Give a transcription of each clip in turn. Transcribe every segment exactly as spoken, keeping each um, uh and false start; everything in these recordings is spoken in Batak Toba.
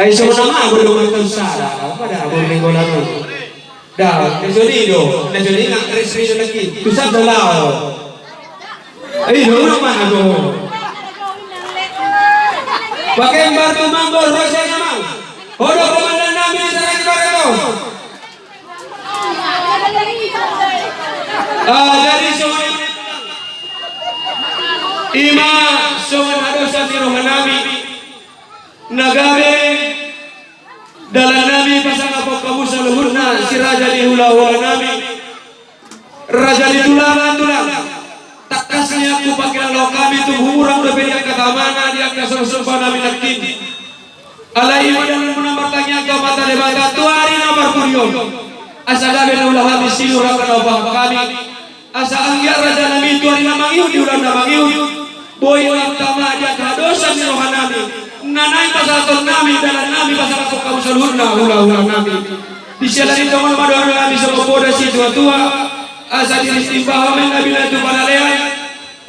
Ai songon na ma godang tu sada, apa da, godang godang. Da, na joni do, na joni nggak resmi do lagi. Tu sada lao. Ai do, mana do? Pakai embar tu mambor, roja namang. Hodo komandan nami di sana di Barito. Ah, jadi songon i ma songon hadosan ni roha nami. Na gabe dalan nami pasangap hamu saluhutna si raja ni hulahula nami, raja ni tulang, tulang. Tangkas nian hupangkilala hami tu hurang dope di angka tamana, di angka songsopa nami nangkin. Alai i ma dalan muna martangiang tu Amanta Debata tu ari na parpudi on, asa gabe na ula hami sinur angka na hupahak hami. Asa anggiat raja nami tu ari na mangihut di ulaon na mangihut, boi lam tama di angka hadosan ni roha nami, na naeng pasahaton nami dalan nami pasangap hamu saluhutna hulahula nami. Di siala ni tongon ma dohonon nami songon poda situatua, asa diristimba hami na binahen tu panalean.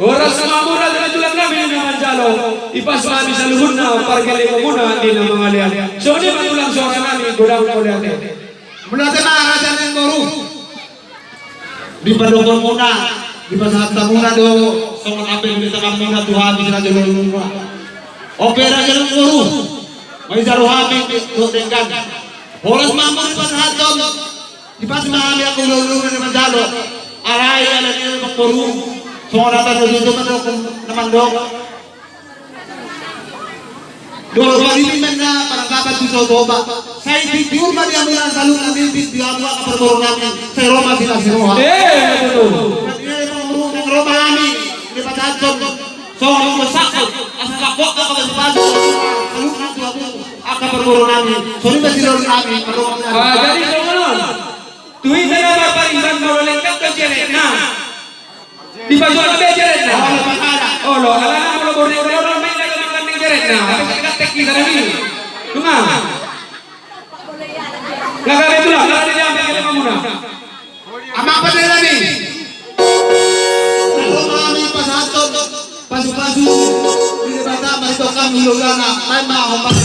Horas ma hamu raja ni tulang nami na manjalo, ipas ma hami saluhutna pargellengon muna di na mangalean. Songon i ma tulang, songon i ma godang mauliate. Mauliate ma raja ni boru. Di padokhon muna, dipasahat hamuna do songon ape di tangan muna tu hami si raja ni boru. Ope raja ni boru, manjalo hami dohot denggan. Horas ma hamu dipasahathon, ipas ma hami angka ulaon na manjalo. Alai ala ni amangboru, songon hata ni tutu mandok, na mandok. Dolok parlimingan na parangkapan tu Jahowa. Sai tiur ma di hamu na saluhut nami, di hamu angka parboru nami, sai ro ma silas ni roha. Eh, betul. Di hamu na ro ma hami, dipasahathon songon sangkot, asa sangkot angka parboru, saluhutna tu hamu angka parboru nami. Songon i ma silas nami, parboru nami. Ah, jadi songon on. Tu hita na marparimban molo lengkap do jerekna. Dipajual be jerekna. Olo, alana molo borngin do, main do manggandeng jerekna. Tapi tek hita nami. Nunga. Nga gabe tulang, nga gabe tulang, nga gabe tulang. Amang pande nami. Lalu kami pasahathon. Pasupasu ni Debata, marhitehon hami hulahulana, lae ma hombar.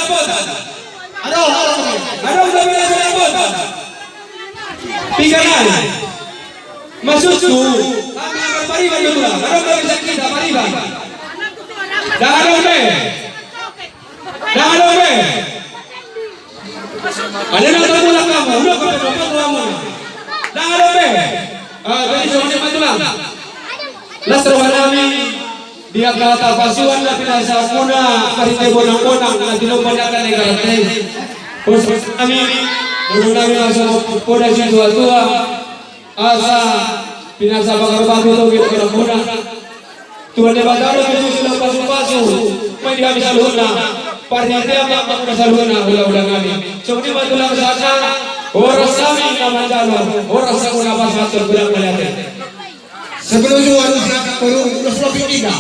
Adong, adong. Adong dope na so dapot. Piga nai. Maksudhu, hami na marpariban do tulang. Adong dope sian hita pariban. Ndang adong be. Ndang adong be. Alai na tarmulak hamu, udah kau dapat hamu. Ndang adong be. Ah, jadi songon i ma tulang. Las roha nami. Di angka hata pasupasu na pinasahatmuna, marhite bonang-bonang na tinompa ni angka na i garat i. Pos nami, nunung nami langsung poda situa-tua. Asa pinasa pagar batu tu gitu kena poda. Tuhan Debata do tutu sudah pasu-pasu. Main di hami saluhutna. Parhite ama-amamuna saluhutna, hula-hula nami. Songon i ma tulang sahat, horas hami na manjalo, horas hamu na pasahathon godang mauliate. Sebelum jual usia baru ulos lopi tiga.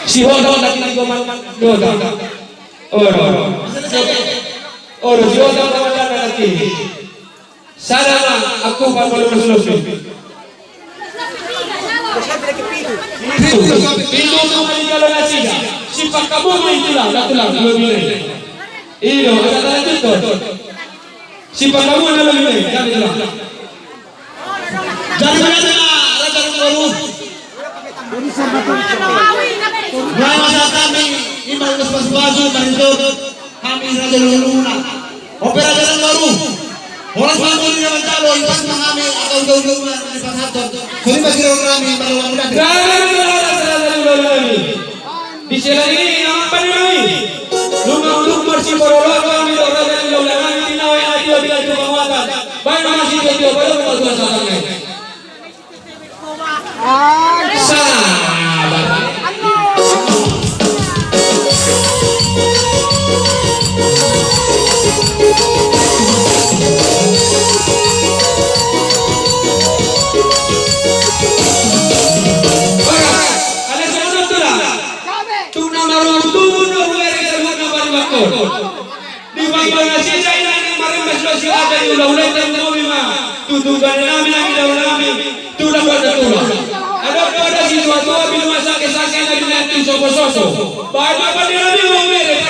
Si Hodo lagi di Goman Dota. Oro. Oro, si Hodo Goman Dota nanti. Sada ma, aku pan baru ulos lopi. Pitu. Pitu ma di dalam nasida. Si Pakabu ma itulah, itulah, lopi. Ido, ada tanda tutup. Si Pakabu na lopi nai, jadi tulang. Jadi benar na Raja Lunggoru. Mulai masa kami ima ulos pasu-pasu marhite hami Raja Lunggoru na. Ope Raja Lunggoru. Horas ma hamu di na manjalo, ipas ma hami atau jauh-jauh ma di pasahathon. Songon i ma siro nami marlawan mudati. Jadi benar na Raja Lunggoru nami. Di sela ni i na mampan i nami. Nunga unjuk marsiporoloan hami dohot raja ni lobi nami di nawe aji obi aji panguatan. Baen ma sitio-tio pado ma tuan satangnai. Sabar. Horas, ale songon on tulang. Tung na marungu tubu do hubereng saluhutna paribanhon. Di pariban nasida i na marembes do si raja ni hula-hula i, tarlumobi ma tu tulang nami, nami daun nami, tulang dohot tulang. Adong do situa-tua, binoan sangke-sangke na binahen tu sopo-sopo. Baen ma pande nami hubereng.